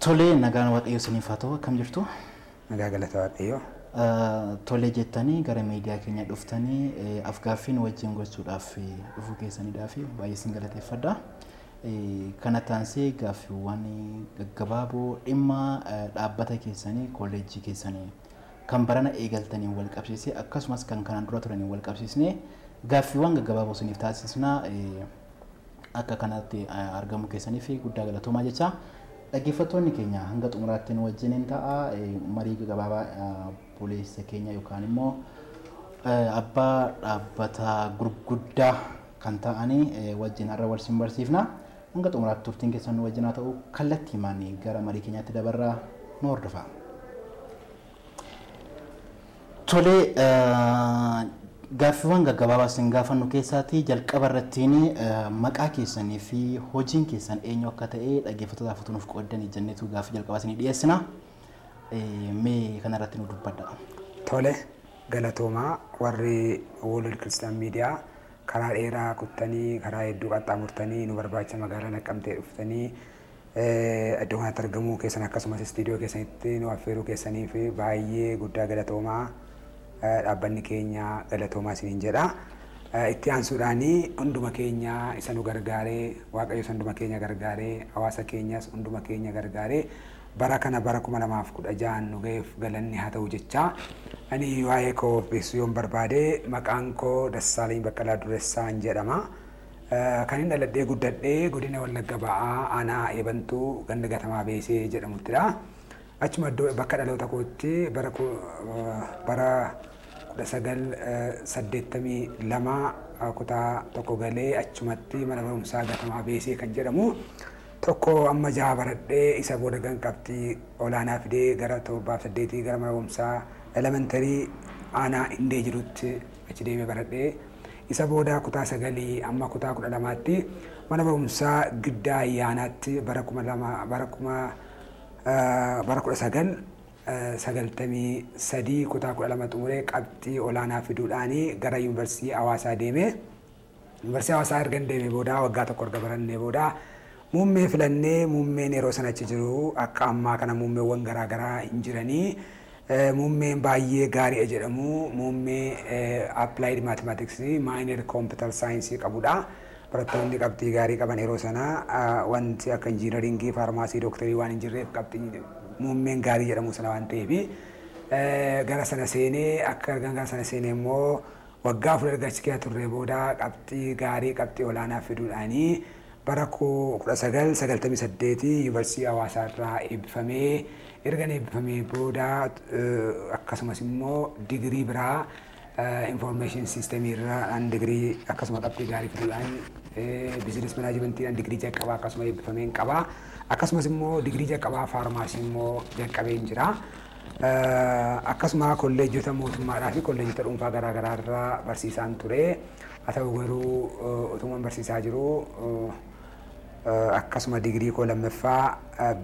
Tolee, nagaan Waaqayyo isiniif haa ta'u, akkam jirtu? Nagaa galata Waaqayyoo. Tolee jettanii gara miidiyaa keenya dhuftanii afgaaffiin wajjin gochuudhaaf dhufuu keessaniidhaaf baay'ee isin galateeffadha. Kana taansee gaaffiiwwan gaggabaaboo dhimma dhaabbata keessanii, kolleejjii keessanii kan barana eegaltaniin wal qabsiisee, akkasumas kan kanaan dura turaniin wal qabsiisnee gaaffiiwwan gaggabaaboo isiniif taasisna. Akka kanatti argamu keessanii fi guddaa galatoomaa jecha. Dhaggeeffattoonni keenya hanga xumuraatti nu wajjiniin ta'a. Marii gabaabaa obboleessa keenya yookaan immoo abbaa dhaabbata gurguddaa kan ta'anii wajjin har'a wal sin barsiifna. Hanga xumuraatti turtiin keessan nu wajjin haa ta'u. Kallattii maanii gara marii keenyaatti dabarraa, nu hordofaa. Tolee, gaaffiiwwan gaggabaabaa isin gaafannu keessaatii jalqaba irrattiin maqaa keessanii fi hojiin keessan eenyu akka ta'e dhaggeeffattootaaf utuu nuuf qooddanii jenneetu gaaffii jalqabaa isinii dhiyeessina. Mee kanarratti nu dubbadha. Tole, galatoomaa warri World Christian Media, karaa dheeraa kuttanii, karaa hedduu qaxxaamurtanii nu barbaacha magaalaa Naqqamtee dhuftanii iddoo kanatti argamuu keessan, akkasumas istiidiyoo keessanitti nu affeeruu keessanii fi baay'ee guddaa galatoomaa, dhaabbanni keenya galatoomaa isiniin jedha. Itti aansuudhaan hunduma keenya isa nu gargaaree, Waaqayyo hunduma keenya gargaaree, hawaasa keenyas hunduma keenya gargaaree bara kana bara 2016 nu ga'eef galanni haa ta'u jecha, ani waa'ee koo beeksisuu yoon barbaade, maqaan koo Dassaalany Baqqalaa Duressaan jedhama. Kan inni dhaladhee guddadhee godina Wallagga Ba'aa, aanaa Eebantuu, ganda Gatamaa Beesee jedhamuttidha. Achuma iddoo bakka dhaloota kootti bara 1982 kutaa tokko galee, achumatti mana barumsaa Gatamaa Beesee kan jedhamu tokko amma jaha baradhee, isa booda gan qabxii olaanaa fidee gara torbaaf saddeetii gara mana barumsaa elementary aanaa Indee jirutti achi deemee baradhee, isa booda kutaa sagalii amma kutaa 12tti mana barumsaa Giddaa Ayyaanaatti bara 2000 bara kuma bara 1993 kutaa 12 xumuree qabxii olaanaa fiduudhaanii gara Yuunivarsiitii Hawaasaa deemee. Yuunivarsiitii Hawaasaa erga deemee booda, waggaa tokko erga barannee booda, muummee filannee. Muummeen yeroo sana achi jiru akka ammaa kana muummeewwan garaagaraa hin jiranii. Muummeen baay'ee gaarii jedhamu muummee Applied Mathematics minor Computer Science qabudha. Barattoonni qabxii gaarii qaban yeroo sana wanti akka injiinaringii, faarmaasii, dooktarii waan hin jirreef, qabxii muummeen gaarii jedhamu sana waan ta'eef gara sana seenee. Akka gara sana seenee immoo waggaa 4 erga achi keessa turre booda qabxii gaarii, qabxii olaanaa fiduudhaanii bara 1998 Yuunivarsiitii Hawaasaa irraa eebbifamee. Erga eebbifamee booda akkasumas immoo digirii biraa information system irraa digirii akkasuma qabxii gaarii fiduudhaan, business managementiidhaan digirii jalqabaa akkasuma eebbifameen qaba. Akkasumas immoo digirii jalqabaa faarmaasii immoo jalqabeen jira. Akkasuma kolleejjota mootummaadhaa fi kolleejjota dhuunfaa garaa garaa irraa barsiisaan ture. Haa ta'u garuu utumaan barsiisaa jiru akkasuma digirii koo lammaffaa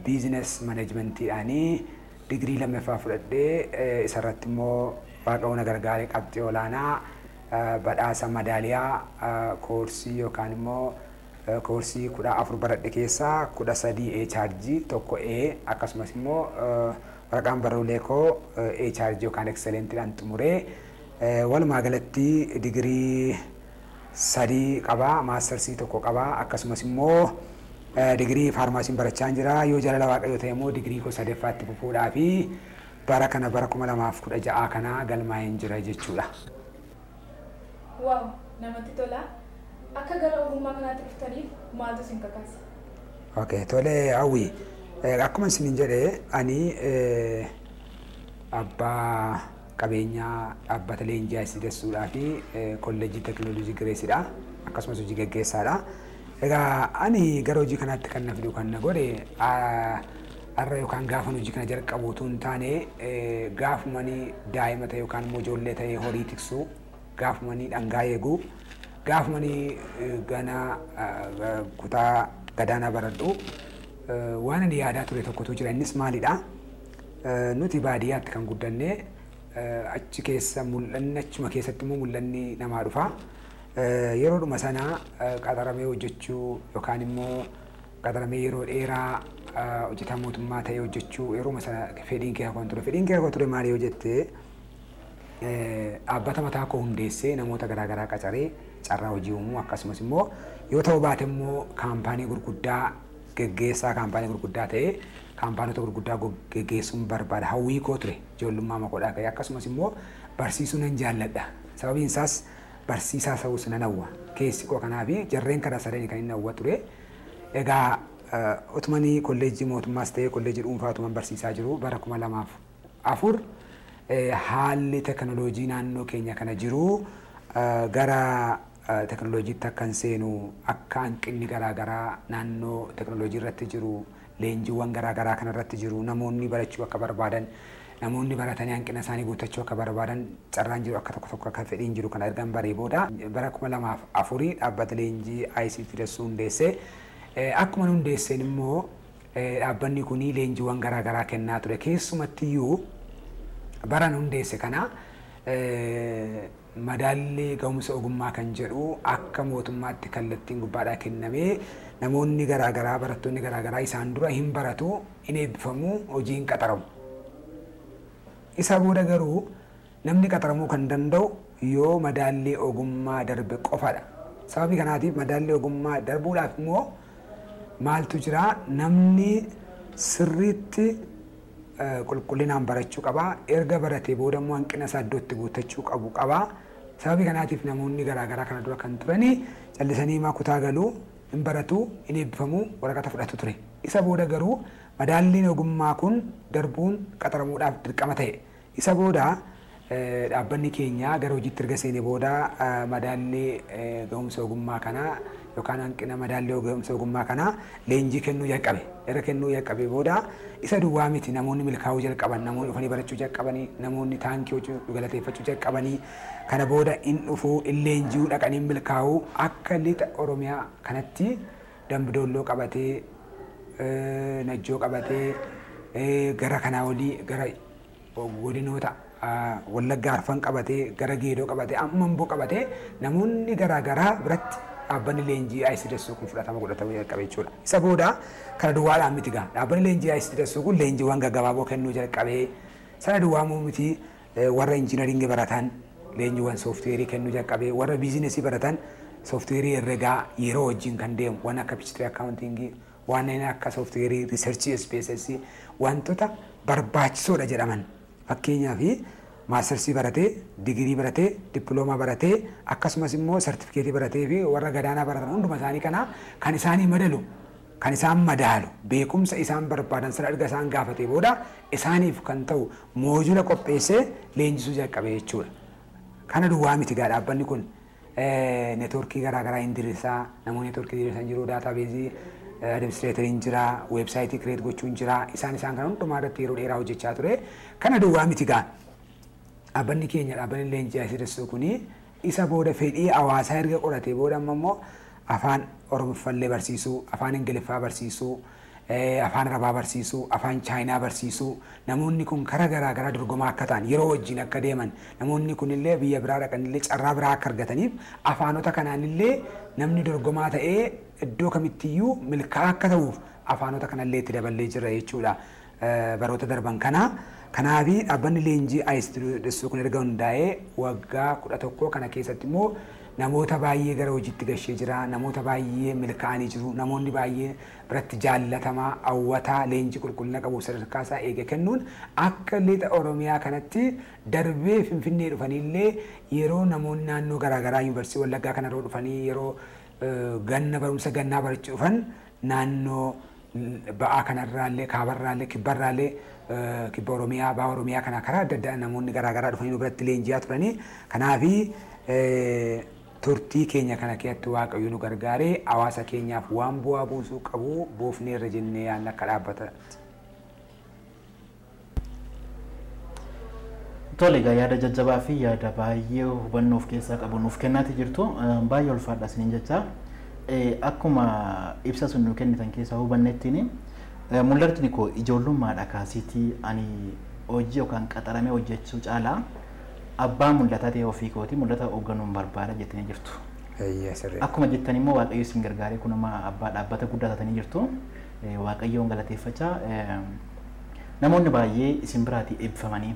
business managementiidhaanii digirii lammaffaa fudhadhee, isarratti immoo Waaqa na gargaaree qabxii olaanaa badhaasa madaaliyaa koorsii yookaan immoo koorsii 14 baradhe keessaa 13 A chaarjii, tokko A, akkasumas immoo waraqaan barruulee koo A chaarjii yookaan excellentiidhaan xumuree, walumaa galatti digirii sadii qabaa, maastarsii tokko qabaa, akkasumas immoo digirii faarmaasiin barachaa jira. Yoo jaalala Waaqayyoo ta'e immoo digirii koo sadeffaatti fufuudhaa fi bara kana bara 2016 kana galmaa'een jira jechuudha. Wow, namatti tola. Akka gara ogummaa kanaatti dhuftaniif maaltu isin kakaase? Okay, tole Hawwi. Akkuma isiniin jedhe, ani abbaa qabeenyaa dhaabbata leenjii ICTssuudhaa fi kolleejjii teekinooloojii Gireesidha. Akkasumas hojii gaggeessaadha. Egaa ani gara hojii kanaatti kan na fidu, kan na godhe, har'a yookaan gaafa hojii kana jalqabu utuu hin taane, gaafumanii daa'ima ta'e yookaan immoo ijoollee ta'e horii tiksuu, gaafumanii dhangaa eeguu, gaafumanii gana kutaa gadaanaa baradhu waan ani yaadaa ture tokkotu jira. Innis maalidha? Nuti baadiyyaatti kan guddanne, achi keessa mul'anni, achuma keessatti immoo mul'anni namaa dhufa. Yeroodhuma sana qaxaramee hojjechuu yookaan immoo qaxaramee yeroo dheeraa hojjetaa mootummaa ta'ee hojjechuu yeroo sana fedhiin kee kan ture. Fedhiin kee kan ture maali yoo jettee, dhaabbata mataa koo hundeessee namoota garaagaraa qacaree carraa hojii uumuu, akkasumas immoo yoo ta'u baate immoo kaampaanii gurguddaa geggeessaa, kaampaanii gurguddaa ta'ee kaampaanota gurguddaa geggeessuun barbaada. Hawwii koo ture ijoollummaa makoodhaa ka'e. Akkasumas immoo barsiisuu nan jaalladha. Sababiin isaas barsiisaa ta'uus nan hawwa. Keessi koo kanaa fi jarreen karaa sadanii kan inni hawwa ture. Egaa utumanii kolleejjii mootummaas ta'ee kolleejjii dhuunfaa utuman barsiisaa jiru bara 2004 haalli teknooloojii naannoo keenya kana jiru gara teknooloojiitti akka hin seenu, akka hanqinni garaagaraa naannoo teknooloojii irratti jiru, leenjiiwwan garaagaraa kana irratti jiru, namoonni barachuu akka barbaadan, namoonni baratanii hanqina isaanii guuttachuu akka barbaadan, carraan jiru akka tokko tokko akka fedhiin jiru kana ergan baree booda bara 2004 dhaabbata leenjii ICT Dassuu hundeessee. Akkuma hundeesseen immoo dhaabbanni kun leenjiiwwan garaagaraa kennaa ture. Keessumattiyyuu baran hundeesse kana madaalli ga'umsa ogummaa kan jedhu akka mootummaatti kallattiin gubbaadhaa kennamee, namoonni garaagaraa, barattoonni garaagaraa isaan dura hin baratu, hin eebbifamu, hojii hin qaxaramu. Isa booda garuu namni qaxaramuu kan danda'u yoo madaalli ogummaa darbe qofadha. Sababii kanaatiif madaalli ogummaa darbuudhaaf immoo maaltu jira? Namni sirriitti qulqullinaan barachuu qaba. Erga baratee booda immoo hanqina isaa iddootti guuttachuu qabu qaba. Sababii kanaatiif namoonni garaagaraa kana dura kan turanii callisanii maa kutaa galuu, hin baratu, hin eebbifamu, waraqata fudhatu ture. Isa booda garuu madaalliin ogummaa kun darbuun qaxaramuudhaaf dirqama ta'e. Isa booda dhaabbanni keenya gara hojiitti erga seenee booda madaalli ga'umsa ogummaa kanaa yookaan hanqina madaallii ga'umsa ogummaa kanaa leenjii kennuu jalqabe. Erga kennuu jalqabe booda isa duwwaa miti, namoonni milkaa'uu jalqaban, namoonni dhufanii barachuu jalqabanii, namoonni taankii hojii galateeffachuu jalqabanii, kana booda in dhufuu, in leenji'uu dhaqanii milkaa'uu, akka lixa Oromiyaa kanatti Dambidoolloo qabatee, Najjoo qabatee, gara kanaa olii gara godinoota Wallaggaa Arfan qabatee, gara Geedoo qabatee, amma Amboo qabatee namoonni garaagaraa biratti dhaabbanni leenjii ICT Dassuu kun fudhatama godhatamuu jalqabe jechuudha. Isa booda kana duwwaadhaan miti gaa. Dhaabbanni leenjii ICT Dassuu kun leenjiiwwan gaggabaaboo kennuu jalqabee, sana duwwaamuu miti, warra injiinaringii baratan leenjiiwwan sooftiweerii kennuu jalqabee, warra biizinesii baratan sooftiweerii herregaa yeroo wajjin kan deemu waan akka Peachtree accountingii, waan akka sooftiweerii researchii SPSS, wantoota barbaachisoodha jedhaman. Fakkeenyaaf maastarsii baratee, digirii baratee, dippiloomaa baratee, akkasumas immoo sartifikeetii baratee fi warra gadaanaa baratan hunduma isaanii kana kan isaanii madalu, kan isaan madaalu, beekumsa isaan barbaadan sana erga isaan gaafatee booda isaaniif kan ta'u moojula qopheessee leenjisuu jalqabe jechuudha. Kana duwwaa miti gaa, dhaabbanni kun neetworkii garaagaraa hin diriirsaa, namoonni neetworkii diriirsan jiru, daataabeezii administreeteriin jira, weebsaayitii create gochuun jira, isaan isaan kana hundumaa irratti yeroo dheeraa hojjechaa ture. Kana duwwaa miti gaa. Dhaabbanni keenya, dhaabbanni leenjii ICT Dassuu kuni isa booda fedhii hawaasaa erga qoratee booda amma immoo afaan Oromoffallee barsiisuu, afaan Ingiliffaa barsiisuu, afaan Arabaa barsiisuu, afaan Chaayinaa barsiisuu, namoonni kun karaa garaa garaa dorgomaa akka ta'an, yeroo wajjin akka deeman, namoonni kun illee biyya biraa dhaqanillee carraa biraa akka argataniif, afaanota kanaanillee namni dorgomaa ta'ee iddoo kamittiyyuu milkaa'aa akka ta'uuf afaanota kanallee itti daballee jira jechuudha. Baroota darban kana. Kanaafi dhaabbanni leenjii ICT Dassuu kun erga hundaa'ee waggaa 11 kana keessatti immoo namoota baay'ee gara hojiitti gashee jira. Namoota baay'ee milkaa'anii jiru. Namoonni baay'ee biratti jaallatamaa, hawwataa, leenjii qulqullina qabu sadarkaa isaa eege kennuun akka lixa Oromiyaa kanatti darbee Finfinnee dhufaniillee yeroo namoonni naannoo garaagaraa yuunivarsiitii Wallaggaa kana yeroo dhufanii yeroo ganna barumsa gannaa barachuu dhufan naannoo ba'aa kanarraallee, kaabarraallee, kibbarraallee, kibba Oromiyaa, ba'a Oromiyaa kana karaa adda addaa namoonni garaagaraa dhufanii nu biratti leenji'aa turanii. Kanaafi turtii keenya kana keessatti Waaqayyo nu gargaaree hawaasa keenyaaf waan bu'aa buusuu qabu buufneerra jennee yaadna akka dhaabbata. Tole egaa, yaada jajjabaa fi yaada baay'ee hubannoo of keessaa qabu nuuf kennaati jirtu. Baay'ee ulfaadha isiniin jecha. Akkuma ibsa sun nu kennitan keessaa hubannettiin, mul'atni koo ijoollummaadha kaasiitii ani hojii yookaan qaxaramee hojjechuu caalaa abbaa mul'ataa ta'e ofii kooti mul'ata hoogganuun barbaada jettanii jirtu. Akkuma jettan immoo Waaqayyo isin gargaaree kunuma abbaa dhaabbata guddaa taatanii jirtu. Waaqayyoon galateeffachaa namoonni baay'ee isin biraatii eebbifamanii,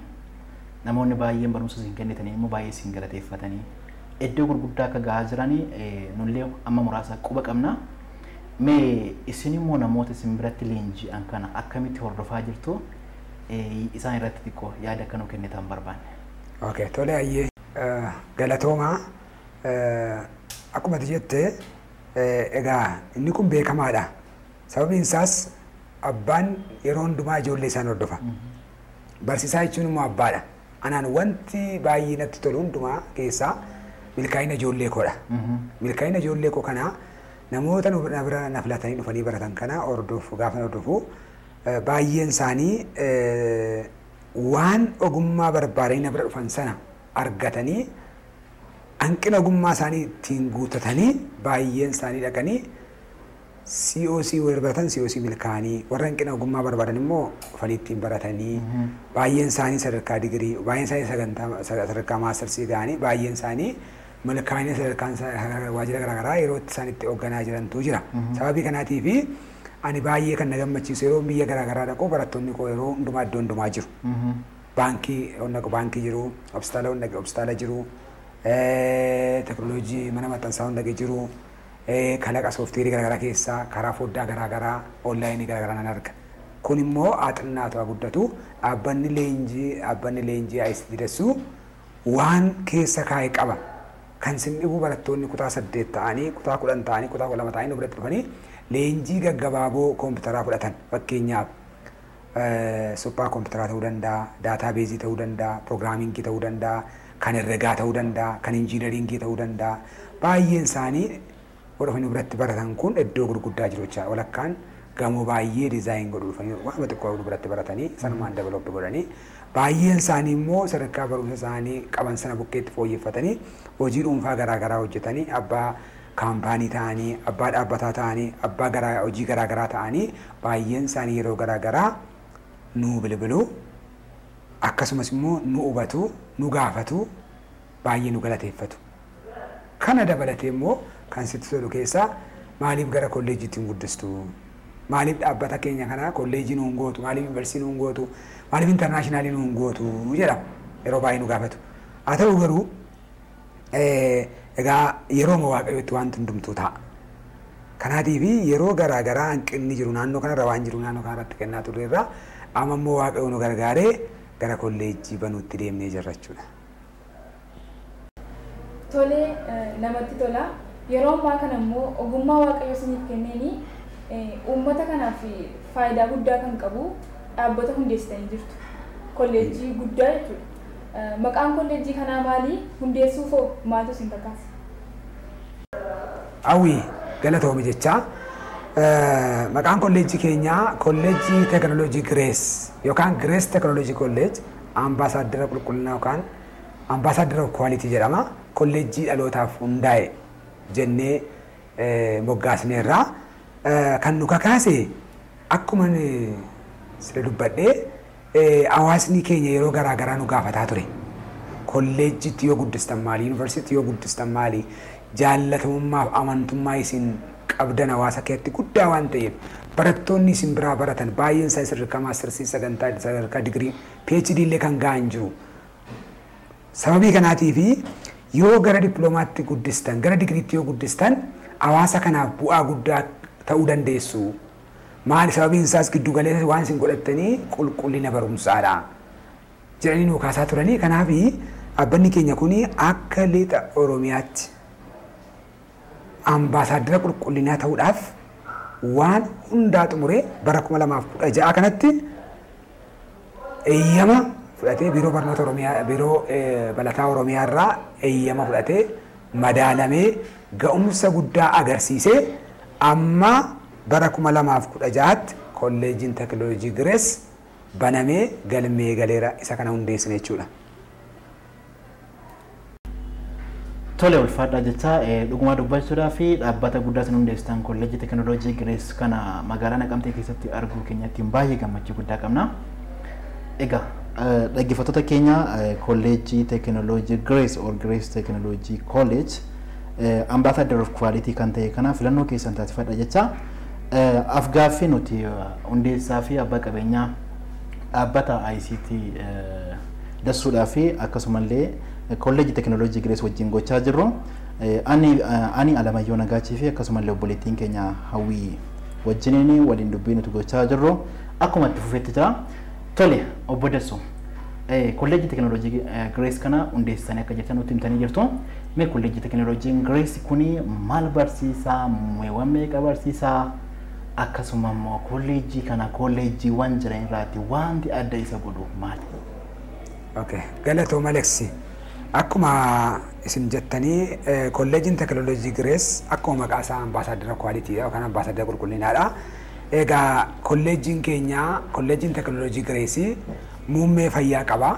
namoonni baay'een barumsa isin kennitanii immoo baay'ee isin galateeffatanii iddoo gurguddaa akka gahaa jiranii nullee amma muraasa quba qabna. Mee isin immoo namoota isin biratti leenji'an kana akkamitti hordofaa jirtu, isaan irratti xiqqoo yaada akka nu kennitan barbaanne. Okay, tole, ayyee, galatoomaa. Akkuma ati jette, egaa inni kun beekamaadha. Sababiin isaas abbaan yeroo hundumaa ijoollee isaan hordofa. Barsiisaa jechuun immoo abbaadha. Anaan wanti baay'ee natti tolu hundumaa keessaa milkaa'ina ijoollee koodha. Milkaa'ina ijoollee koo kanaa, namoota na bira na filatanii dhufanii baratan kana hordofu, gaafa hordofu baay'een isaanii waan ogummaa barbaadanii na bira dhufan sana argatanii, hanqina ogummaa isaanii ittiin guutatanii, baay'een isaanii dhaqanii COC warra baratan COC milkaa'anii, warra hanqina ogummaa barbaadan immoo dhufanii ittiin baratanii, baay'een isaanii sadarkaa digirii, baay'een isaanii sagantaa sadarkaa maastarsii ga'anii, baay'een isaanii milkaa'ina sadarkaan waajjira garaagaraa yeroo itti isaan itti hoogganaa jirantu jira. Sababii kanaatiif ani baay'ee kan na gammachiisu, yeroo biyya garaagaraa dhaqu barattoonni koo yeroo hundumaa iddoo hundumaa jiru. Baankii hunda baankii jiru, hospitaala hunda hospitaala jiru, teknooloojii mana maxxansaa hunda jiru, kalaqa sooftiweerii garaagaraa keessaa karaa foddaa garaagaraa onlaayinii garaagaraa nan arga. Kun immoo haa xinnaatu haa guddatu, dhaabbanni leenjii ICT dassuu waan keessa kaa'e qaba. Kan sin dhibu barattoonni kutaa 8 ta'anii, kutaa 10 ta'anii, kutaa 12 ta'anii nu biratti dhufanii leenjii gaggabaaboo koompitaraa fudhatan, fakkeenyaaf suphaa koompitaraa ta'uu danda'a, database ta'uu danda'a, programming ta'uu danda'a, kan herregaa ta'uu danda'a, kan engineering ta'uu danda'a. Baay'een isaanii warra dhufanii biratti baratan kun iddoo gurguddaa jiru jecha, walakkaan gamoo baay'ee design godhu dhufanii waan xiqqoo biratti baratanii sanumaan develop godhanii, baay'een isaanii immoo sadarkaa barumsa isaanii qaban sana bukkeetti fooyyeffatanii hojii dhuunfaa garaagaraa hojjetanii, abbaa kaampaanii ta'anii, abbaa dhaabbataa ta'anii, abbaa garaa hojii garaagaraa ta'anii, baay'een isaanii yeroo garaagaraa nu bilbilu, akkasumas immoo nu hubatu, nu gaafatu, baay'ee nu galateeffatu. Kana dabalatee immoo kan sitti tolu keessaa, maaliif gara kolleejjiitti hin guddistu? Maaliif dhaabbata keenya kana kolleejjii nuun gootu? Maaliif yuunivarsiitii nuun gootu? Maaliif international nuun gootu jedhama. Yeroo baay'ee nu gaafatu. Haa ta'u garuu egaa yeroo Waaqayyootti wanti hundumtuu ta'a. Kanaatiif yeroo garaa garaa hanqinni jiru naannoo kanarra waan jiru naannoo kanarratti kennaa turreerra, amma immoo Waaqayyo nu gargaaree gara kolleejjii banuutti deemnee jirra jechuudha. Tolee, namatti tola. Yeroo ammaa kana immoo ogummaa Waaqayyo isiniif kenneeni uummata kanaaf faayidaa guddaa kan qabu dhaabbata hundeessitanii jirtu. Kolleejjii guddaa jechuudha. Maqaan kolleejjii kanaa maali? Hundeessuuf hoo maaltu isin kakaase? Hawwii, galatoomi jechaa. Maqaan kolleejjii keenyaa Kolleejjii Teekinooloojii Girees yookaan Girees Teekinooloojii Kolleej Ambaasaadara qulqullinaa yookaan Ambassador of Quality jedhama. Kolleejjii dhalootaaf hundaa'e jennee moggaasneerra. Kan nu kakaase akkuma sila dubbadhee hawaasni keenya yeroo garaa garaa nu gaafataa ture. Kolleejjiitti yoo guddistan maali? Yuunivarsiitii yoo guddistan maali? Jaallatamummaaf amantummaa isin qabdan hawaasa keessatti guddaa waan ta'eef, barattoonni isin biraa baratan baay'een isaa sadarkaa maastarsii, sagantaa sadarkaa digirii, PhD illee kan ga'an jiru. Sababii kanaatiif yoo gara dippiloomaatti guddistan, gara digiriitti yoo guddistan, hawaasa kanaaf bu'aa guddaa ta'uu dandeessu. Maali, sababiin isaas giddu galeessa waan isin godhattanii qulqullina barumsaadha jedhanii nu kaasaa turanii. Kanaaf dhaabbanni keenya kun akka lixa Oromiyaatti ambaasaaddara qulqullinaa ta'uudhaaf waan hundaa xumuree bara 2016 kanatti eeyyama fudhatee, biiroo barnoota Oromiyaa, biiroo balataa Oromiyaa irraa eeyyama fudhatee, madaalamee, ga'umsa guddaa agarsiisee, amma bara 2016tti Kolleejiin Teekinooloojii Girees banamee galmee galeera, isa kana hundeessine jechuudha. Tole, ulfaadhaa jecha. Dhugumaa dubbachuudhaa fi dhaabbata guddaa isin hundeessitan Kolleejjii Teekinooloojii Girees kana magaalaa Naqamtee keessatti arguu keenyatti baay'ee gammachuu guddaa qabna. Egaa dhaggeeffattoota keenya, Kolleejjii Teekinooloojii Girees or Girees Teekinooloojii College Ambassador of Quality kan ta'e kana filannoo keessan taasifadha jecha. Afgaaffii nuti hundeessaa fi abbaa qabeenyaa dhaabbata ICT Dassuudhaa fi akkasumallee kolleejii teekinooloojii Girees wajjin gochaa jirru. Ani Alamayyoo Nagaachii fi akkasumallee obboleettiin keenya Hawwii wajjiniin waliin dubbii nuti gochaa jirru akkuma itti fufetti jira. Tole, obbo Dassuu, kolleejii teekinooloojii Girees kana hundeessanii akka jirtan nutti himtanii jirtu. Mee kolleejii teekinooloojii Girees kuni maal barsiisaa? Muummeewwan meeqa barsiisaa? Akkasuma immoo kolleejii kana kolleejiiwwan jiran irraati wanti adda isa godhu maali? Okay. Galatooma, Aleksi. Akkuma isin jettanii, kolleejiin teekinooloojii Girees akkuma maqaa isaa ambaasaadara qualitydha yookaan ambaasaadara qulqullinaadha. Egaa kolleejiin keenya, kolleejiin teekinooloojii Gireesii, muummee fayyaa qaba,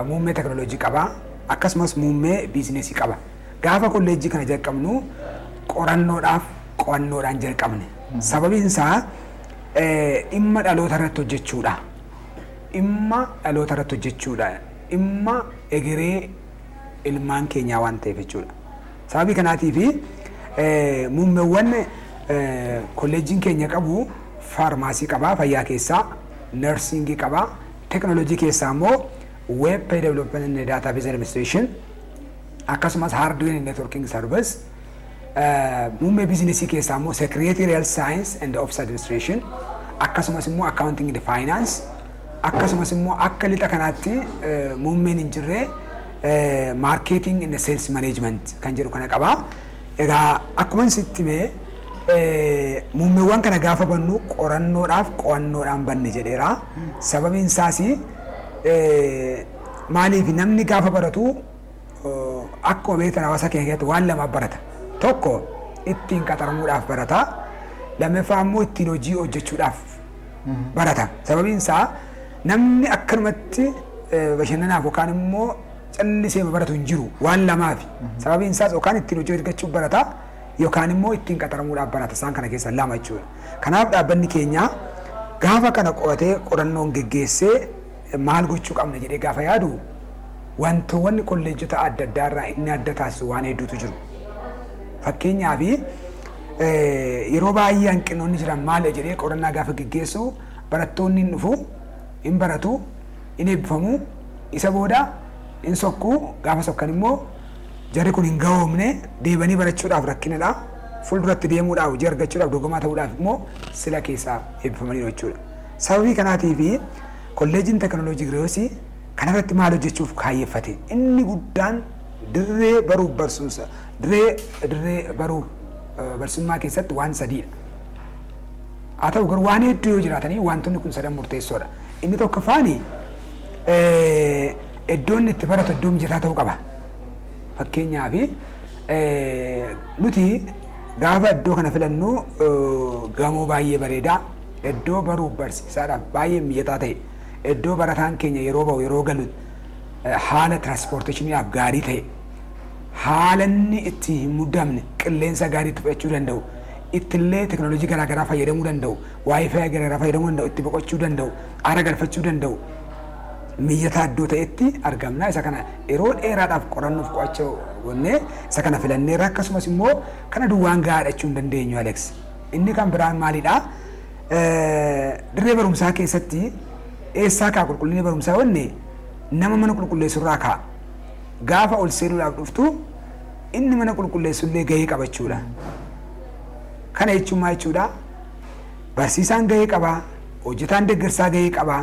muummee teekinooloojii qaba, akkasumas muummee biizinesii qaba. Gaafa kolleejii kana jalqabnu qorannoodhaaf qo'annoodhaan jalqabne. Sababiin isaa dhimma dhaloota irratti hojjechuudha. Dhimma dhaloota irratti hojjechuudha. Dhimma egeree ilmaan keenyaa waan ta'eef jechuudha. Sababii kanaatiif muummeewwan kolleejiin keenya qabu faarmaasii qabaa, fayyaa keessaa, nursingii qabaa, teekinooloojii keessaa immoo web page development and database administration, akkasumas hardware and networking service, muummee biizinesii keessaa immoo secretarial science and office administration, akkasumas immoo accounting and finance, akkasumas immoo akka lixa kanaatti muummeen hin jirre marketing and sales management kan jedhu kana qaba. Egaa akkuma sitti himee, muummeewwan kana gaafa bannu qorannoodhaaf qo'annoodhaan banne jedheera. Sababiin isaas maaliif, namni gaafa baratu akkuma beektan hawaasa keenya keessatti waan lamaaf barata. Tokko ittiin qaxaramuudhaaf barata. Lammaffaa immoo ittiin hojii hojjechuudhaaf barata. Sababiin isaa namni akkanumatti bashannanaaf yookaan immoo callisee baratu hin jiru, waan lamaafi. Sababiin isaas yookaan ittiin hojii hojjechuuf barata yookaan immoo ittiin qaxaramuudhaaf barata, isaan kana keessa lama jechuudha. Kanaaf dhaabbanni keenya gaafa kana qo'atee qorannoon geggeessee maal gochuu qabna jedhee gaafa yaadu, wantoonni kolleejjota adda addaa irraa inni adda taasisu waan hedduutu jiru. Fakkeenyaaf yeroo baay'ee hanqinoonni jiran maal jedhee qorannaa gaafa geggeessu, barattoonni hin dhufu, hin baratu, hin eebbifamu, isa booda hin sokkuu. Gaafa sokkan immoo jarri kun hin gahoomne, deebanii barachuudhaaf rakkinadha. Fuulduratti deemuudhaaf, hojii argachuudhaaf, dorgomaa ta'uudhaaf immoo sila keessaa eebbifamanii jechuudha. Sababii kanaatiif kolleejiin teekinooloojii Gireesii kanarratti maal hojjechuuf kaayyeffate? Inni guddaan dirree baruuf barsiisa, dirree baruuf barsiisummaa keessatti waan sadiidha. Haa ta'u garuu waan hedduu yoo jiraatanii wantoonni kun sadan murteessoodha. Inni tokkoffaani iddoon itti baratu iddoo mijataa ta'uu qaba. Fakkeenyaaf nuti gaafa iddoo kana filannu gamoo baay'ee bareedaa, iddoo baruuf barsiisaadhaaf baay'ee mijataa ta'e, iddoo barataan keenya yeroo bahu yeroo galu haala transportationiidhaaf gaarii ta'e, haala inni itti hin muddamne, qilleensa gaarii itti fudhachuu danda'u, ittillee teekinooloojii garaagaraa fayyadamuu danda'u, WiFi garaagaraa fayyadamuu danda'u, itti boqochuu danda'u, aara galfachuu danda'u, mijataa iddoo ta'etti argamna. Isa kana yeroo dheeraadhaaf qorannoof qo'achuu gonnee isa kana filanneerra. Akkasumas immoo kana duwwaan gahaadha jechuu hin dandeenyu, Alex. Inni kan biraan maalidha? Dirree barumsaa keessatti eessaa kaa qulqullinni barumsaa wanne nama mana qulqulleessurraa ka'a. Gaafa ol seenuudhaaf dhuftu inni mana qulqulleessullee gahee qabachuudha. Kana jechuun maal jechuudha? Barsiisaan gahee qabaa, hojjetaan deeggarsaa gahee qabaa,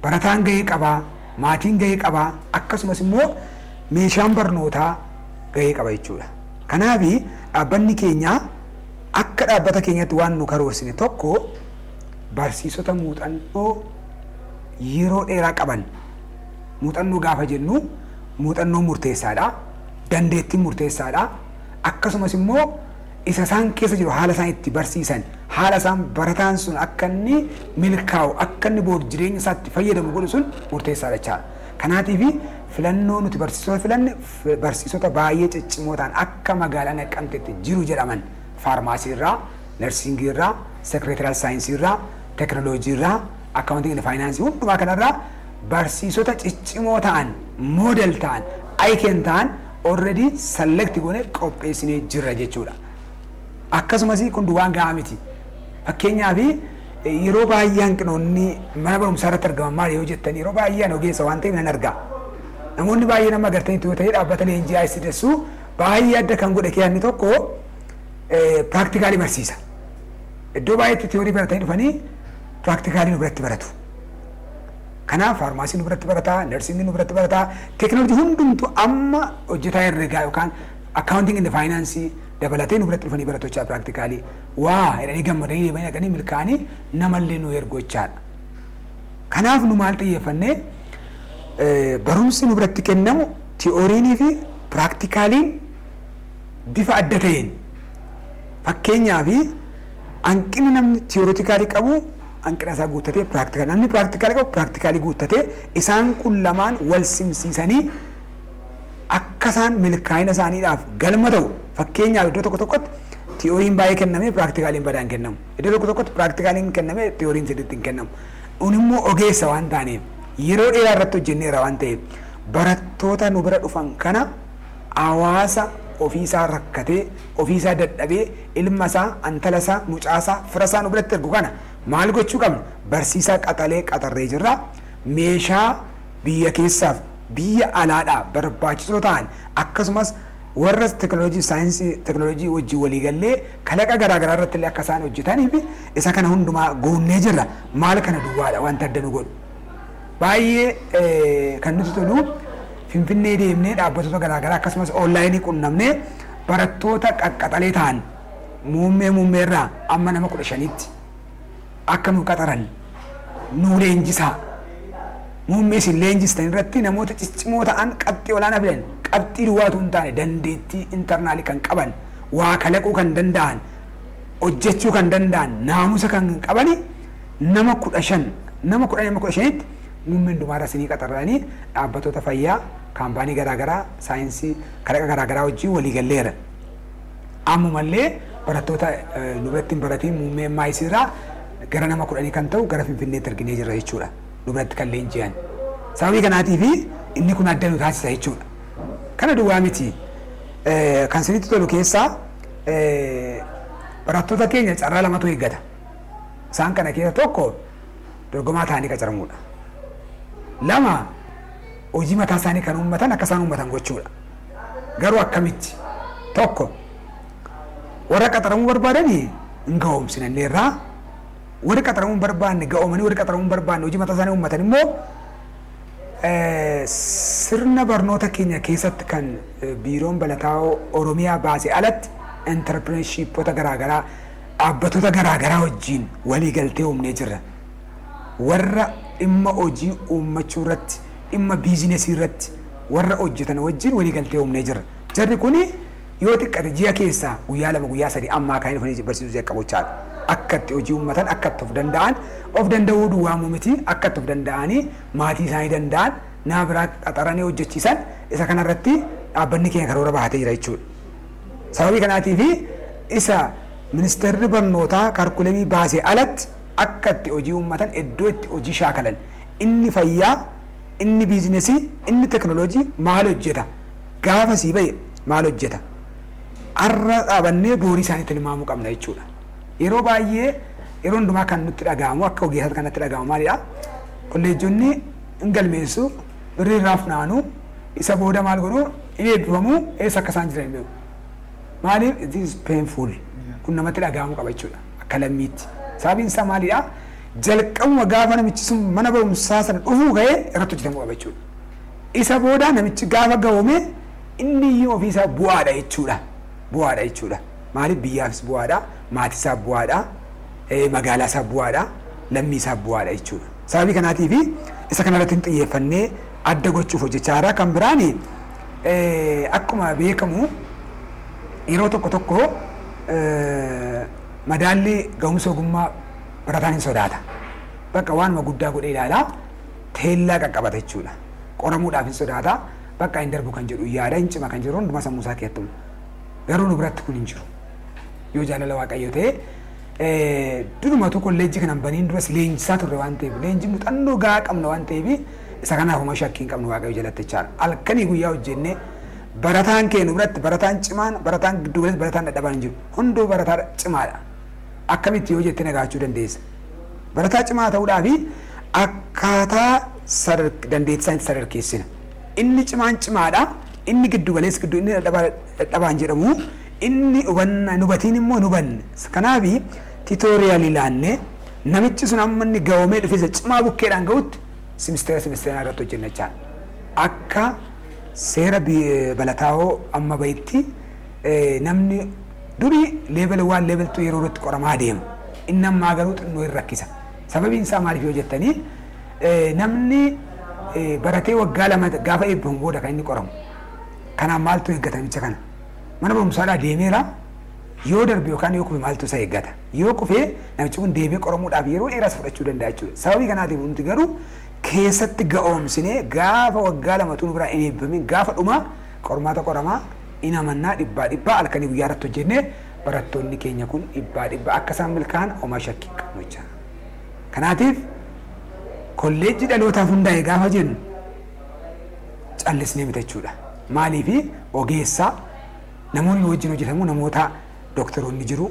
barataan gahee qabaa, maatiin gahee qabaa, akkasumas immoo meeshaan barnootaa gahee qaba jechuudha. Kanaaf dhaabbanni keenya akka dhaabbata keenyatti waan nu karoorsine tokko barsiisota muuxannoo yeroo dheeraa qaban. Muuxannoo gaafa jennu muuxannoo murteessaadha, dandeettiin murteessaadha, akkasumas immoo isa isaan keessa jiru, haala isaan itti barsiisan, haala isaan barataan sun akka inni milkaa'u, akka inni booda jireenya isaatti fayyadamu godhu sun murteessaadha jechaadha. Kanaatiif filannoo nuti barsiisota filanne barsiisota baay'ee ciccimoo ta'an, akka magaalaa Naqqamteetti jiru jedhaman, faarmaasii irraa, nursingii irraa, secretarial science irraa, teekinooloojii irraa, accounting finance hundumaa kanarraa barsiisota ciccimoo ta'an, model ta'an, icon ta'an already select goone qopheessinee jirra jechuudha. Akkasumas kun duwwaan gahaa miti. Fakkeenyaaf yeroo baay'ee hanqinoonni mana barumsaa irratti argaman maali yoo jettan yeroo baay'ee ani ogeessa waan ta'eef nan arga. Namoonni baay'ee nama agartanii yoo ta'e dhaabbata leenjii ICDS baay'ee adda kan godhe keeyyanni tokko piraaktikaalii barsiisa. Iddoo baay'eetti tiyoorii baratanii dhufanii piraaktikaalii nu biratti baratu. Kanaaf faarmaasii nu biratti barataa, narsiingii nu biratti barataa, teekinooloojii hundumtu amma hojjetaa herreegaa yookaan akkaawuntiin inni faayinaansii dabalatee nu biratti dhufanii baratu jechaa piraaktikaalii. Waa jedhanii gammadanii deemanii dhaqanii milkaa'anii namallee nu ergu jechaadha. Kanaaf nu maal xiyyeeffannee barumsi nu biratti kennamu tiyooriinii fi piraaktikaliin bifa adda ta'een fakkeenyaaf hanqina namni tiyooretikaalii qabu hanqina isaa guuttatee piraaktikaalii namni piraaktikaalii qabu piraaktikaalii guuttatee isaan kun lamaan wal simsiisanii akka isaan milkaa'ina isaaniidhaaf galma ta'u fakkeenyaaf iddoo tokko tokkotti tiyooriin baay'ee kennamee piraaktikaliin badaan kennamu iddoo tokko tokkotti piraaktikaliin kennamee tiyooriin sirriitti hin kennamu. Kun immoo ogeessa waan taaneef yeroo dheeraa irratti hojjenneera waan ta'eef barattoota nu bira dhufan kana hawaasa ofiisaa rakkatee ofiisaa dadhabee ilma isaa intala isaa mucaa isaa fira isaa nu biratti ergu kana maal gochuu qabna barsiisaa qaxalee qaxarree jirra meeshaa biyya keessaaf biyya alaadhaa barbaachisoo ta'an akkasumas warra teekinooloojii saayinsii teekinooloojii wajjin waliigallee kalaqa garaagaraa irratti illee akka isaan hojjetanii fi isa kana hundumaa goonnee jirra maal kana duwwaadha wanta adda nu godhu. Baay'ee kan nuti tolu Finfinnee deemnee dhaabbattoota garaagaraa akkasumas onlaayinii qunnamnee barattoota qaqqaxalee ta'an muummee muummeerraa amma nama 15tti akka nu qaxaran nu leenjisaa. Muummee isin leenjistan irratti namoota ciccimoo ta'an qabxii olaanaa fidan qabxii duwwaatu hin taane dandeettii intarnaalii kan qaban waa kalaquu kan danda'an hojjechuu kan danda'an naamusa kan qabani nama 15 nama 10 nama 15tti muummeen dumaara isinii qaxaranii dhaabbattoota fayyaa kaampaanii garaagaraa saayinsii kalaqa garaagaraa wajjin waliigalleera. Ammumallee barattoota nu biratti hin baratiin muummee maayisiirraa gara nama 10 kan ta'u gara Finfinneetti erginee jirra jechuudha. Nu biratti kan leenji'an. Sababii kanaatiif inni kun adda nu taasisa jechuudha. Kana duwwaa miti. Kan isinitti tolu keessaa barattoota keenya carraa lamatu eeggata. Isaan kana keessa tokko dorgomaa ta'anii qacaramuudha. Lama hojii mataa isaanii kan uummatan akka isaan uummatan gochuudha. Garuu akkamitti? Tokko warra qaxaramuu barbaadanii hin ga'oomsinanneerraa warri qaxaramuu hin barbaanne ga'oomanii warri qaxaramuu hin barbaanne hojii mataa isaanii uummatan immoo sirna barnoota keenya keessatti kan biiroon balataa Oromiyaa baase alatti interprenershiipota garaagaraa dhaabbattoota garaagaraa wajjin waliigaltee uumnee jirra. Warra dhimma hojii uummachuu irratti dhimma biizinesii irratti warra hojjetan wajjin waliigaltee uumnee jirra. Jarri kuni yoo xiqqate ji'a keessaa guyyaa 2 guyyaa 3 ammaa kan dhufanii barsiisuu jalqabu jechaadha. Akka itti hojii uummatan akka itti of danda'an of danda'uu duwwaamuu miti akka itti of danda'anii maatii isaanii danda'an nama biraa qaxaranii hojjechiisan isa kanarratti dhaabbanni keenya karoora bahatee jira jechuudha. Sababii kanaatiif isa ministeerri barnootaa kaarkulamii baasee alatti akka itti hojii uummatan iddoo itti hojii shaakalan inni fayyaa inni biizinesii inni teekinooloojii maal hojjeta gaafa sii ba'e maal hojjeta arra dhaabannee boorii isaanii tilmaamuu qabna jechuudha. Yeroo baay'ee yeroo hundumaa kan nutti dhaga'amu akka ogeessaatti kan nutti dhaga'amu maalidha? Kolleejjonni hin galmeessu birrii irraa funaanu isa booda maal godhu hin eebbifamu eessa akka isaan jiran hin beeku. Maaliif it is painful kun namatti dhaga'amuu qaba jechuudha akka lammiitti. Sababiin isaa maalidha? Jalqabuma gaafa namichi sun mana barumsaa sana dhufuu ka'ee irratti hojjetamuu qaba jechuudha. Isa booda namichi gaafa ga'oome inni iyyuu ofiisaa bu'aadha jechuudha. Bu'aadha jechuudha. Maaliif biyyaafis bu'aadha, maatii isaaf bu'aadha, magaalaa isaaf bu'aadha, lammii isaaf bu'aadha jechuudha. Sababii kanaatiif isa kanarratti hin xiyyeeffannee adda gochuuf hojjechaa jirra. Kan biraan akkuma beekamu yeroo tokko tokko madaalli ga'umsa ogummaa barataan hin sodaata. Bakka waanuma guddaa godhee ilaalaa teellaa qaqqabata jechuudha. Qoramuudhaaf hin sodaata. Bakka hin darbu kan jedhu yaada hin cima kan jedhu hundumaa sammuu isaa keessatti. Garuu nu biratti kun hin jiru. Yoo jaalala Waaqayyoo ta'e durumatu kolleejjii kanan baniin duras leenjisaa turre waan ta'eef leenjii muuxannoo gahaa qabna waan ta'eef isa kanaaf homaa shakkii hin qabnu Waaqayyo jalatti jechaadha. Halkanii guyyaa hojjennee barataan keenya biratti barataan cimaan barataan giddu galeessi barataan dadhabaan hin jiru. Hunduu barataa cimaadha. Akkamitti yoo jettee nagaachuu dandeessa. Barataa cimaa ta'uudhaaf akkaataa dandeettii isaaniitti sadarkeessina. Inni cimaan cimaadha. Inni giddu galeessi giddu inni dadhabaan jedhamu inni hubatiin immoo hin hubanne. Kanaaf tiitooriyaalii laannee namichi sun amma inni ga'oomee dhufee cimaa bukkeedhaan ga'utti simisteera simisteera irratti hojjenna jechaadha. Akka seera balataa'oo amma bahitti namni durii leebel 1 leebel 2 yeroo irratti qoramaa deema. Inni ammaa garuu xinnoo hin rakkisa. Sababiin isaa maaliif yoo jettanii namni baratee waggaa 2 gaafa eebbifamu booda kan inni qoramu. Kanaaf maaltu eeggata namicha kana? Mana barumsaadhaa deemeera yoo darbe yookaan yoo kufe maaltu isa eeggata? Yoo kufe namichi kun deebi'ee qoramuudhaaf yeroo dheeraas fudhachuu danda'a jechuudha. Sababii kanaatiif nuti garuu keessatti ga'oomsinee gaafa waggaa 2 nu biraa hin eebbifamin gaafa dhuma qormaata qoramaa in amannaa 100% halkanii guyyaa irratti hojjennee barattoonni keenya kun 100% akka isaan milkaa'an homaa shakkii hin qabnu jechuudha. Kanaatiif kolleejjii dhalootaaf hundaa'e gaafa jennu callisnee miti jechuudha. Maaliif ogeessaa namoonni wajjin hojjetamu namoota doktoroonni jiru,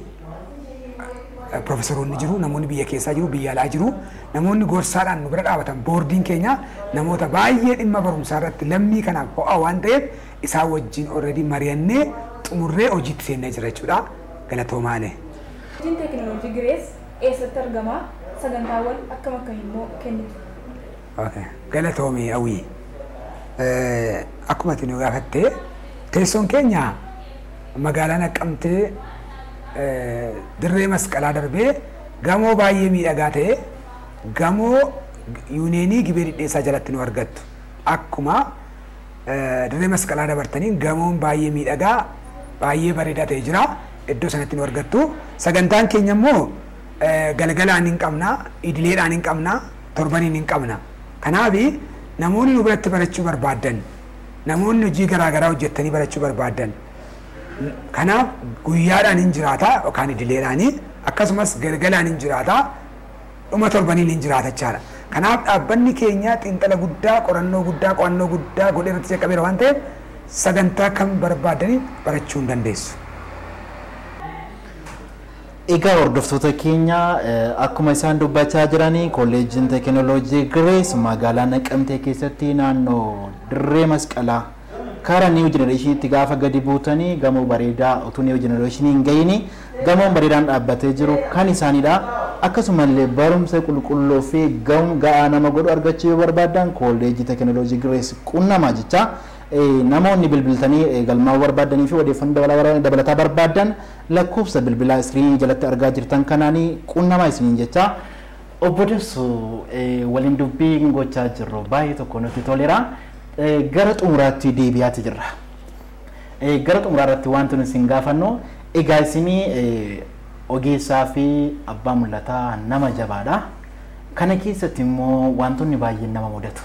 profeesoroonni jiru, namoonni biyya keessaa jiru, biyya alaa jiru, namoonni gorsaadhaan nu bira dhaabatan boordiin keenya namoota baay'ee dhimma barumsaa irratti lammii kanaaf ho'a waan ta'eef isaan wajjin already mari'annee xumurree hojiitti seennee jira jechuudha. Galatoomaale. Hojiin teekinooloojii Girees eessatti argama? Sagantaawwan akkam akkamii immoo kennitu? Okay. Galatoomii hawwii. Akkuma ati nu gaafatte teessoon keenya magaalaa Naqqamtee dirree masqalaa darbee gamoo baay'ee miidhagaa ta'e gamoo yuuneenii Gibee Dhidheessaa jalatti nu argattu. Akkuma dirree masqalaa dabartanii gamoon baay'ee miidhagaa baay'ee bareedaa ta'e jira. Iddoo sanatti nu argattu. Sagantaan keenya immoo galgalaan hin qabna, idileedhaan hin qabna, torbaniin hin qabna. Kanaaf namoonni nu biratti barachuu barbaadan, namoonni hojii garaagaraa hojjettanii barachuu barbaadan, kanaaf guyyaadhaan hin jiraata yookaan idileedhaanii akkasumas galgalaan hin jiraata dhuma torbaniin hin jiraata jechaadha. Kanaaf dhaabbanni keenya xiinxala guddaa, qorannoo guddaa, qo'annoo guddaa godhee irratti jalqabeera waan ta'eef sagantaa kam barbaadanii barachuu hin dandeessu. Egaa hordoftoota keenya akkuma isaan dubbachaa jiranii kolleejjiin teekinooloojii Girees magaalaa Naqamtee keessatti naannoo dirree masqalaa karaa New Generationitti gaafa gadi buutanii gamoo bareedaa utuu New Generationii hin gahiin gamoon bareedaan dhaabbatee jiru kan isaanidha. Akkasumallee barumsa qulqulluu fi ga'aa nama godhu argachuu yoo barbaadan kolleejjii teekinooloojii Girees qunnamaa jecha. Namoonni bilbiltanii galmaa'uu barbaadanii fi odeeffannoo dabalataa barbaadan lakkoofsa bilbilaa iskiriinii jalatti argaa jirtan kanaanii qunnamaa isiniin jecha. Obbo Dabsuu waliin dubbii gochaa jirru baay'ee tokko nutti toleera. Gara xumuraatti deebi'aati jirra. Gara xumuraa irratti wanti nuti isin gaafannu egaa isinii ogeessaa fi abbaa mul'ataa nama jabaadha. Kana keessatti immoo wantoonni baay'een nama mudatu.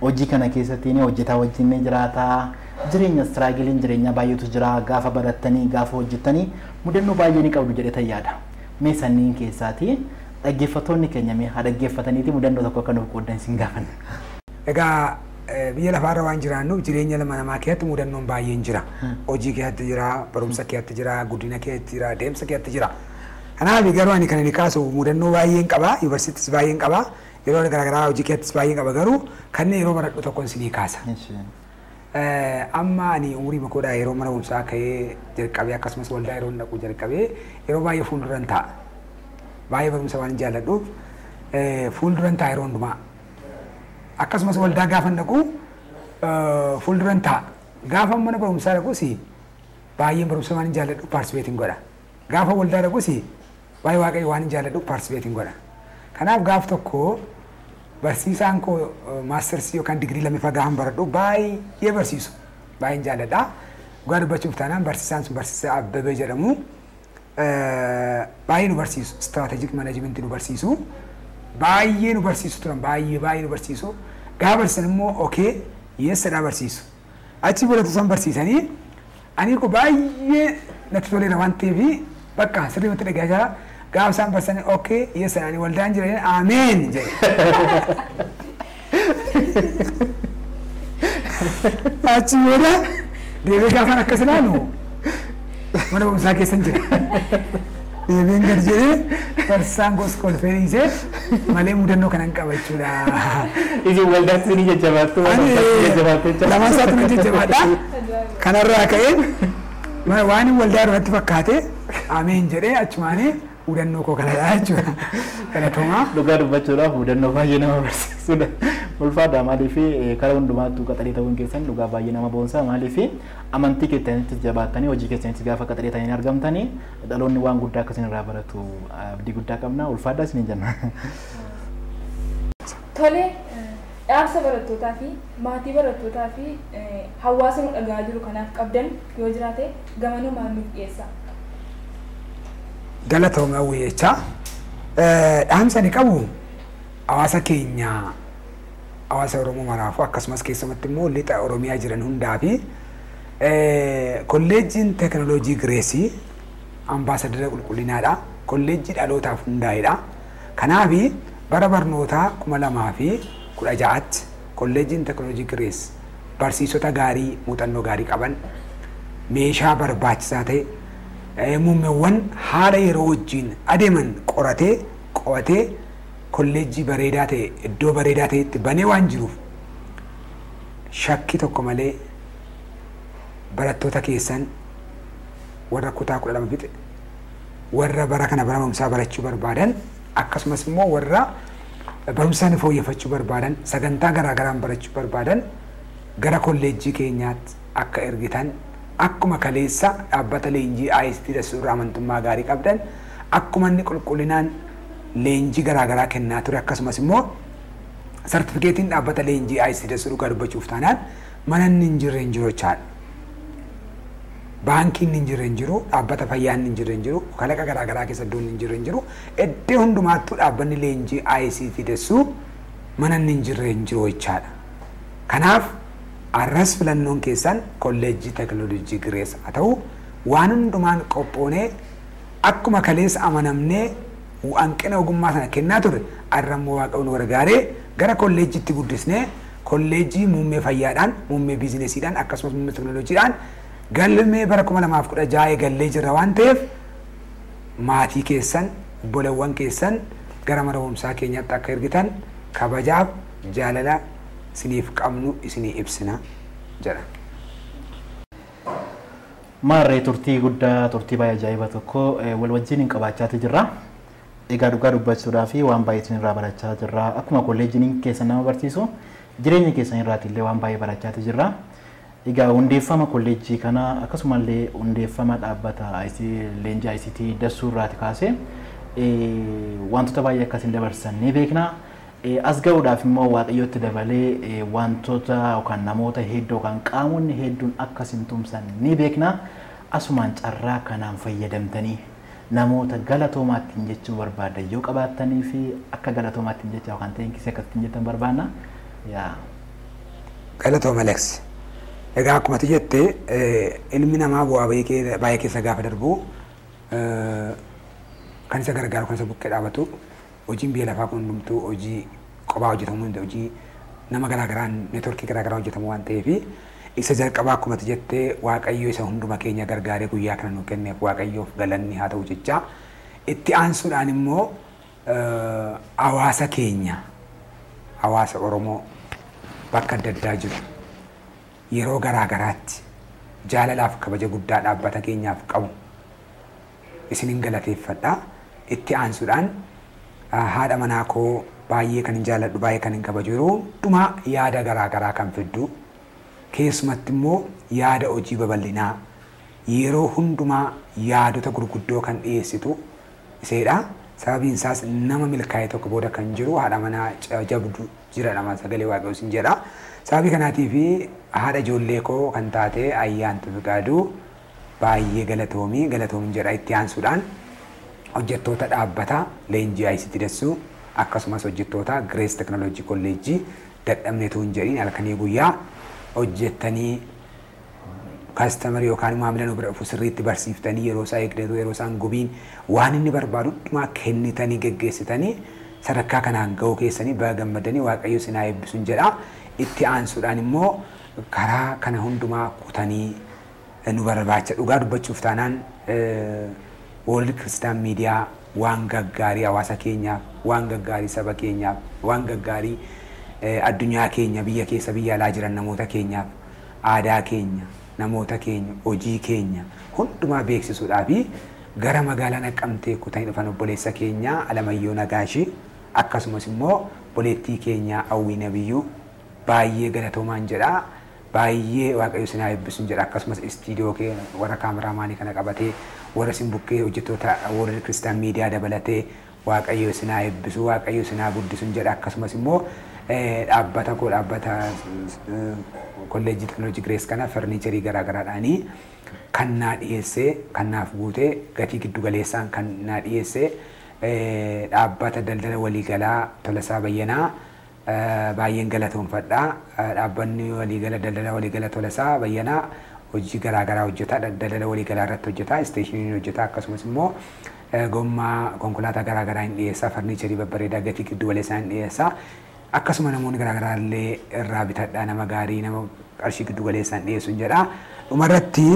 Hojii kana keessatti hojjetaa wajjin ni jiraata. Jireenya istiraagiliin jireenya baay'eetu jira. Gaafa barattanii gaafa hojjettanii mudannoo baay'ee ni qabdu jedhee tayyaadha. Mee sanniin keessaati dhaggeeffattoonni keenya mee haa dhaggeeffataniiti mudannoo tokko akka nuuf qooddan isin gaafanna. Egaa biyya lafaarra waan jiraannuuf jireenya ilma namaa keessatti mudannoon baay'een jira. Hojii keessatti jira, barumsa keessatti jira, guddina keessatti jira, deemsa keessatti jira. Kanaaf garuu ani kan inni kaasu mudannoo baay'een qaba, yuunivarsiitiis baay'een qaba. Yeroo garaagaraa hojii keessattis baay'een qaba garuu kanneen yeroo baradhu tokkoon isinii kaasa. Amma ani umurii makoodhaa yeroo mana barumsaa ka'ee jalqabee akkasumas waldaa yeroo dhaqu jalqabee yeroo baay'ee fuulduran taa'a. Baay'ee barumsa waan jaalladhuuf fuulduran taa'a yeroo hundumaa. Akkasumas waldaa gaafa dhaqu fuulduran taa'a. Gaafa mana barumsaa dhaqus baay'een barumsa waan jaalladhuuf paartisipeetiin godha. Gaafa waldaa dhaqus baay'ee waaqayyo waan jaalladhuuf paartisipeetiin godha. Kanaaf gaaf tokko barsiisaan koo maastersii yookaan digirii lammaffaa gaafa baradhu baay'ee barsiisu. Baay'een jaalladha. Dhugaa dubbachuuf taanaan barsiisaan sun barsiisaa Abbabee jedhamu baay'ee nu barsiisu. Istiraatejik manajimentii nu barsiisu. Baay'ee nu barsiisu turan baay'ee baay'ee nu barsiisu. Gaafa barsiisan immoo okee yeessadhaa barsiisu. Achi booda isaan barsiisanii ani koo baay'ee natti toleera waan ta'eef bakka sirriitti dhagaa jira. Gaafa isaan barsiisanii okee yeessadhaa ani waldaan jira ameen jedhe. Achi booda deebi'ee gaafan akkas ilaalu mana barumsaa keessan jira. Deebiin gad jedhee barsiisaan gosa kolfee dhiisee malee mudannoo kanan qaba jechuudha. Isin waldaatti ni jajjabaattu. Lamaan isaatti ni jajjabaadha. Kanarraa ka'ee waan waldaa irratti fakkaate ameen jedhee achumaanii mudannoo koo kanadha jechuudha. Galatoomaa. Dhugaa dubbachuudhaaf mudannoo baay'ee nama barsiisudha. Ulfaadha maaliif karaa hundumaattuu qaxarii ta'uun keessan dhugaa baay'ee nama boonsa maaliif amantii keessanitti jabaattanii hojii keessanitti gaafa qaxarii ta'anii argamtanii dhaloonni waan guddaa akkasiin irraa baratu abdii guddaa qabna ulfaadha isiniin jenna. Tole dhaamsa barattootaa fi maatii barattootaa fi hawaasa nu dhagaa jiru kanaaf qabdan yoo jiraate gamanumaan nuuf dhiyeessa. Galatooma hawwiyyechaa. Dhaamsa ni qabu hawaasa keenya hawaasa Oromoo maraafuu akkasumas keessumatti immoo lixa Oromiyaa jiran hundaa fi kolleejjiin teekinooloojii Gireesii ambaasadara qulqullinaadha. Kolleejjii dhalootaaf hundaa'edha. Kanaaf bara barnootaa 2016tti kolleejjiin teekinooloojii Girees barsiisota gaarii muuxannoo gaarii qaban meeshaa barbaachisaa ta'e muummeewwan haala yeroo wajjin adeeman qoratee qo'atee kolleejjii bareedaa ta'e iddoo bareedaa ta'etti banee waan jiruuf shakkii tokko malee barattoota keessan warra kutaa 12 fixe warra bara kana bara barumsaa barachuu barbaadan akkasumas immoo warra barumsa isaanii fooyyeffachuu barbaadan sagantaa garaagaraan barachuu barbaadan gara kolleejjii keenyaatti akka ergitan akkuma kaleessa dhaabbata leenjii ICT dassuurraa amantummaa gaarii qabdan akkuma inni qulqullinaan leenjii garaagaraa kennaa ture akkasumas immoo sartifikeetiin dhaabbata leenjii ICT dassuu dhugaa dubbachuuf taanaan mana inni hin jirre hin jiru jechaadha. Baankiin hin jirre hin jiru, dhaabbata fayyaa hin jirre hin jiru, kalaqa garaagaraa keessa iddoon hin jirre hin jiru, iddoo hundumaattuu dhaabbanni leenjii ICT dassuu mana inni hin jirre hin jiru jechaadha. Kanaaf arras filannoon keessan kolleejjii teekinooloojii Girees haa ta'u waan hundumaan qophoonee akkuma kaleessa amanamnee hanqina ogummaa sana kennaa ture arra immoo Waaqayyo nu gargaaree gara kolleejjiitti guddisnee kolleejjii muummee fayyaadhaan muummee biizinesiidhaan akkasumas muummee teekinooloojiidhaan galmee bara 2016 eegallee jirra waan ta'eef maatii keessan obboleewwan keessan gara mana barumsaa keenyaatti akka ergitan kabajaaf jaalala isiniif qabnu isinii ibsina jedha. Maarree turtii guddaa turtii baay'ee ajaa'iba tokko wal wajjin hin qabaachaati jirra. Egaa dhugaa dubbachuudhaa fi waan baay'ee isin irraa barachaa jirra. Akkuma kolleejiin keessan nama barsiisu jireenya keessan irraati illee waan baay'ee barachaati jirra. Egaa hundeeffama kolleejjii kanaa akkasumallee hundeeffama dhaabbata leenjii ICT dassuu irraati kaasee wantoota baay'ee akkasiin dabarsan ni beekna. As ga'uudhaaf immoo Waaqayyotti dabalee wantoota yookaan namoota hedduu yookaan qaamonni hedduun akkasiin tumsan ni beekna. Asumaan carraa kanaan fayyadamtanii namoota galatoomaattiin jechuu barbaadan yoo qabaattanii fi akka galatoomaattiin jecha yookaan teenkisii akkasitti jettan barbaanna. Galatooma Alex. Egaa akkuma ati jette ilmi namaa bu'aa baay'ee keessa gaafa darbu kan isa gargaaru kan isa bukkee dhaabatu hojiin biyya lafaa kun hundumtuu hojii kophaa hojjetamuu hin hojii nama garaagaraan neetworkii garaagaraa hojjetamu waan ta'eef isa jalqabaa akkuma ati jettee Waaqayyo isa hunduma keenya gargaaree guyyaa kana nu kenneef Waaqayyoof galanni haa ta'u jecha itti aansuudhaan immoo hawaasa keenya hawaasa Oromoo bakka adda addaa jiru yeroo garaagaraatti jaalalaaf kabaja guddaa dhaabbata keenyaaf qabu isinin galateeffadha. Itti aansuudhaan haadha manaa koo baay'ee kan hin jaalladhu baay'ee kan hin kabaju yeroo hundumaa yaada garaagaraa kan fiddu keessumatti immoo yaada hojii babal'inaa yeroo hundumaa yaadota gurguddoo kan dhiyeessitu iseedha. Sababiin isaas nama milkaa'e tokko booda kan jiru haadha manaa jabdu jira nama sagalee Waaqayyoo sin jedha. Sababii kanaatiif haadha ijoollee koo kan taate Ayyaantu Fiqaaduu baay'ee galatoomii galatoomiin jedha. Itti aansuudhaan hojjettoota dhaabbata leenjii ICT dassuu akkasumas hojjettoota Girees Teekinooloojii Kolleejjii dadhabneetu hin jedhiin halkanii guyyaa hojjettanii kaastamarii yookaan maamila nu bira dhufu sirriitti barsiiftanii yeroo isaa eegdatu yeroo isaan gubiin waan inni barbaadu hundumaa kennitanii geggeessitanii sadarkaa kanaan ga'uu keessanii baga gammadanii Waaqayyo isin haa eebbisuun jedha. Itti aansuudhaan immoo karaa kana hundumaa kutanii nu barbaacha dhugaa dubbachuuf taanaan World Christian Media waan gaggaarii hawaasa keenyaaf, waan gaggaarii saba keenyaaf, waan gaggaarii addunyaa keenya biyya keessa biyya alaa jiran namoota keenyaaf, aadaa keenya, namoota keenya, hojii keenya hundumaa beeksisuudhaa fi gara magaalaa Naqqamtee kutanii dhufan obboleessa keenya Alamayyoo Nagaashii akkasumas immoo obboleettii keenya Hawwii Nabiyyuu baay'ee galatoomaan jedha. Baay'ee Waaqayyo isin haa eebbisu jedha. Akkasumas istiidiyoo kee warra kaameraamaanii kana qabatee warra isin bukkee hojjettoota World Christian Media dabalatee Waaqayyo isin haa eebbisu, Waaqayyo isin haa guddisu jedha. Akkasumas immoo dhaabbata koo dhaabbata kolleejjii teekinooloojii Girees kana farniicharii garaagaraadhaanii kan naa dhiyeessee kan naaf guutee gatii giddu galeessaan kan naa dhiyeessee dhaabbata daldala waliigalaa Tolasaa Bayyanaa baay'een galatoonfadha. Dhaabbanni waliigala daldala waliigala Tolasaa Bayyanaa hojii garaagaraa hojjeta. Daldala waliigalaa irratti hojjeta. Isteeshiniin hojjeta. Akkasumas immoo gommaa konkolaataa garaagaraa hin dhiyeessa. Farniicharii babbareedaa gatii giddu galeessaa hin dhiyeessa. Akkasuma namoonni garaagaraa illee irraa bitadha. Nama gaarii nama qarshii giddu galeessaan dhiyeessu hin jedha. Dhumarratti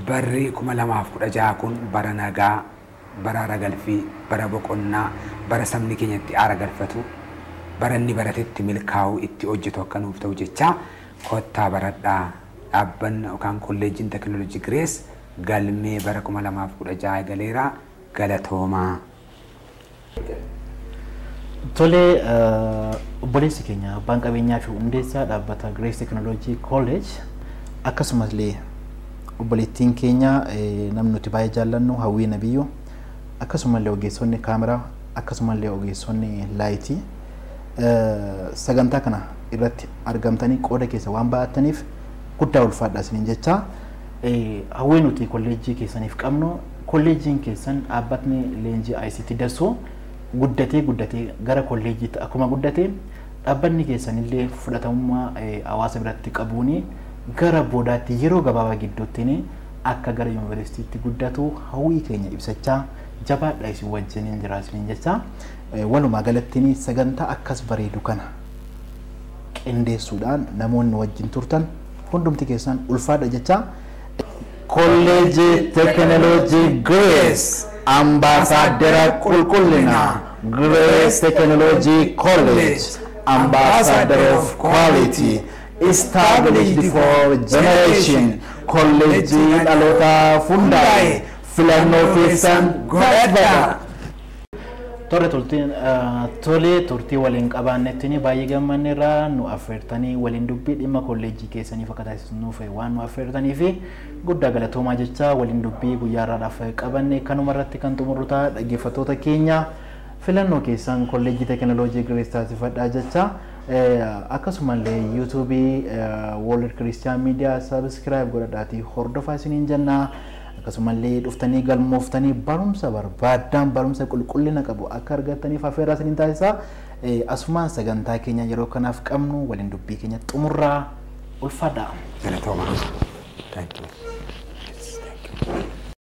barri 2016 kun bara nagaa, bara aara galfii, bara boqonnaa, bara sabni keenya itti aara galfatu, bara inni baratetti milkaa'u itti hojjetu akka nuuf ta'u jecha kottaa baradhaa. Dhaabbanni yookaan kolleejjiin teekinooloojii Girees galmee bara 2016 eegaleera. Galatoomaa. Tolee, obboleessi keenya abbaan qabeenyaa fi hundeessaa dhaabbata Grace Technology College akkasumas illee obboleettiin keenya namni nuti baay'ee jaallannu Hawwii Nabiyyuu akkasumallee ogeessonni kaameraa akkasumallee ogeessonni laayitii sagantaa kana irratti argamtanii qooda keessa waan ba'attaniif guddaa ulfaadha isiniin jecha. Hawwii nuti kolleejjii keessaniif qabnu kolleejjiin keessan dhaabbatni leenjii ICT darsuu guddatee guddatee gara kolleejjiitti akkuma guddatee dhaabbanni keessanillee fudhatamummaa hawaasa biratti qabuuni gara boodaatti yeroo gabaabaa gidduutti akka gara yuunivarsiitiitti guddatu hawwii keenya ibsachaa jabaadha isin wajjiniin jira isiniin jecha. Walumaa galattiin sagantaa akkas bareedu kana qindeessuudhaan namoonni wajjin turtan hundumti keessan ulfaadha jecha. Kolleejjii Teekinooloojii Girees Ambaasaadara qulqullinaa Grace Technology College, Ambassador of Quality, established for generation, kolleejjii dhalootaaf hundaa'e filannoo keessan godhadhaa. Tole tolee turtii waliin qabaannettiin baay'ee gammanneerra nu affeertanii waliin dubbii dhimma kolleejjii keessaniif akka taasisnuuf waan nu affeertanii fi guddaa galatoomaa jecha waliin dubbii guyyaa har'aadhaaf qabanne kanuma irratti kan xumurru ta'a. Dhaggeeffattoota keenya filannoo keessan kolleejjii teekinooloojii Girees taasifadhaa jecha. Akkasumallee yuutuubii World Christian Media subscribe godhadhaatii hordofaa isiniin jenna. Akkasumallee dhuftanii galmooftanii barumsa barbaaddaan barumsa qulqullina qabu akka argattaniif affeerraa isiniin taasisa. Asumaan sagantaa keenya yeroo kanaaf qabnu waliin dubbii keenya xumurraa ulfaadha. Galatoomaa. Thank you. Yes, thank you.